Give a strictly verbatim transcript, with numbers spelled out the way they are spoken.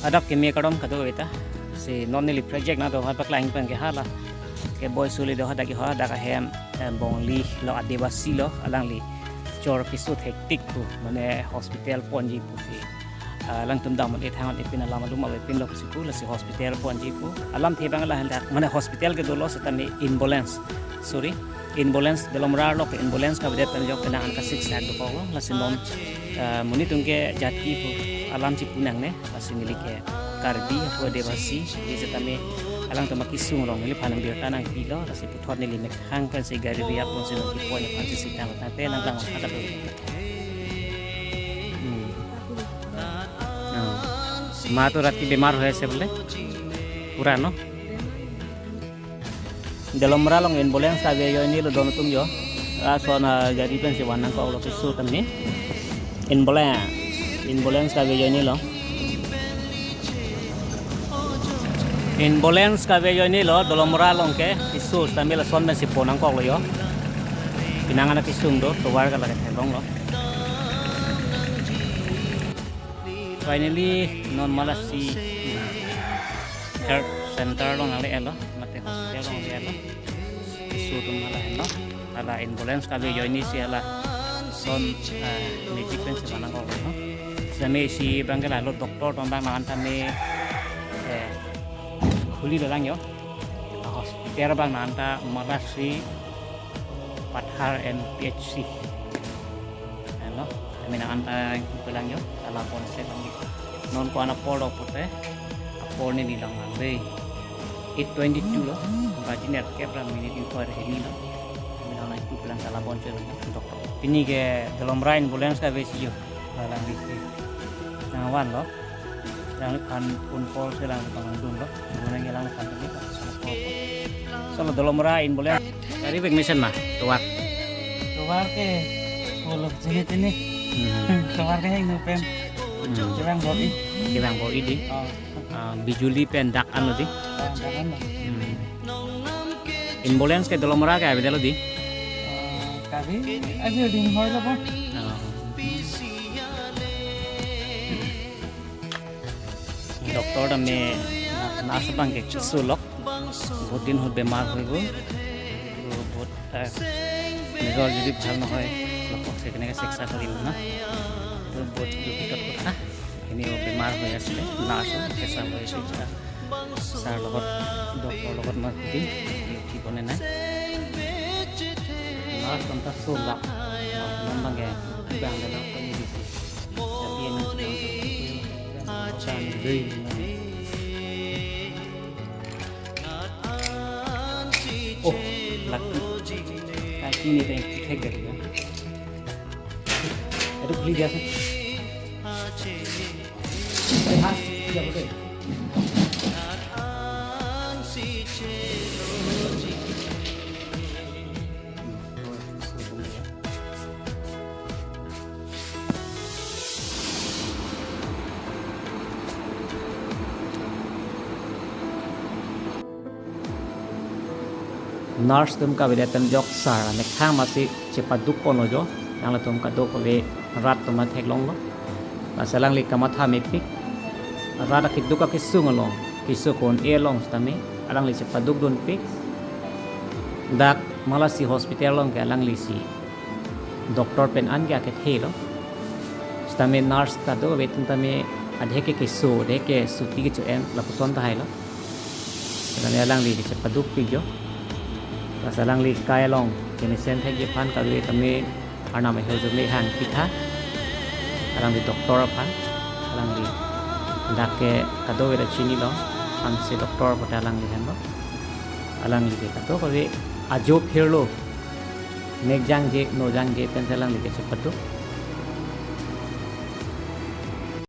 Adap keme kardom kadokave ta. Si non neli project nangdo ha paklang pen ke hala. Ke boy suli do hadak ke hadak ahem, eh, Bongli lo, Adivasi lo, alangli chor keso thektik pu, mane hospital ponji pusi. Ah, alangtum dam le thang le pin alam alum ave pin lo pusi pu, lasi hospital ponji pu. Alamthe abang lahendak, mane hospital ke dolo setame ambulance. Sorry. Ambulance, Dolamara along ke ambulance kavedet pen ajok penang an kasiksak dokoklo, lasi non, eh, monit atum ke jati pu alam chipu nangne, lasi neli ke Karbi pu Adivasi, di setame alangtum akesung along neliphan nang birta nangpilo, lasi puthot neli mekhang pensi gari riap ponsi nangkepon aphan si sitang tangte nanglang kata dulu. Hmm. Oh. Ma to rati bemar hoye ase bole? Pura no? Dolamara along ambulance kave ajoine lo don atum jo. Lason, ah, gari pensi van nangkoklo keso tame. Ambulance. Ambulance kave ajoine lo. Ambulance kave ajoine lo, Dolamara along ke keso tame lason pensi pon nangkoklo jo. Penang an akesung do, tovar ke lake theklonglo. Finally, non Malasi, hmm, health center along nangle-etlo, mate hospital along nangle-etlo. Keso atum hala henlo, hala ambulance kave ajoine si hala son, eh, magic pensi van nangkoklo. Setame isi abang ke lahelo, doctor atum abang nang an tame, eh, khuli dolang jo. Hospital abang nang an ta Malasi Pathar M P H C. Ano, kami nang an ta ingpu lang jo, ala ponse lang jo. Non ko-an apor lo pute, apor neli lang lang dei. Eight twenty-two lo, baji nerkep ra minit ingkoi ra hini lo. Kami nang lang ingpu lang, ala ponse lang jo, doktor. Pini ke Dolamara ambulance kavesi jo, lang dei. Nang vanlo. Alangliphan phone call si alangliphan nangdunlo. Nanglang alangliphan tame. Solo Dolamara ambulance. Gari bag mesen ma, tovar. Tovar ke bolok jini tini. Hmm. Tovar ke hingno pen. Hmm. Kevang bor-i. Kevang bor-i dei. Oh. Ah, bijuli pen dak anlo dei. Ah, dak anlo. Hmm. Ambulance ke Dolamara ke avedetlo dei. Ah, kave ajo ding hoilo bo. Ah. Doctor tame nurse abang ke keso lok, বহুত দিন হ'ল বেমাৰ হৈ গ'ল। তো বহুত, আহ, নিজৰ যদি ভাল নহয়, অলপ কওকচোন, কেনেকে চিকিৎসা কৰিম না? তো বহুত দুখিত কথা। এনেও বেমাৰ হৈ আছিলে, নাৰ্ছ কেঁচা হৈ আছিল। ছাৰ লগত, ডক্টৰ লগত মই সুধিম, উঠিবনে নাই। Narsem ta solak, non bangke bang de lang ko ini. Tapi ini sedang sedang. Oh, laki. Kaki ini yang kithek dari ya. Itu beli biasa. Nurse atum kavedet pen ajok sir amekhang masi chepaduk ponlo jo, nanglitum kadokave rat atum theklonglo. Lasi alangli kamatha mepik, rat akeduk akesung along, keso ko-an-e along setame alangli chepaduk dunpik. Dak Malasi Hospital along ke alanglisi doctor pen an ke akethe lo. Setame nurse kadokave atum tame adhe ke keso, adhe ke suti kecho-en lapuson tahai lo. Setame alangli chepadukpik jo. Lasi alangli kai along kemesen thekji aphan kadokave tame arnam ahel jo mehang pitha. Alangli doctor aphan. Alangli dak ke kadokave ta chinilo. Hanse doctor pote alangli henlo. Alangli ke kadokave ajo phirlo. Mek jangje, no jangje pensi alangli ke chepaduk.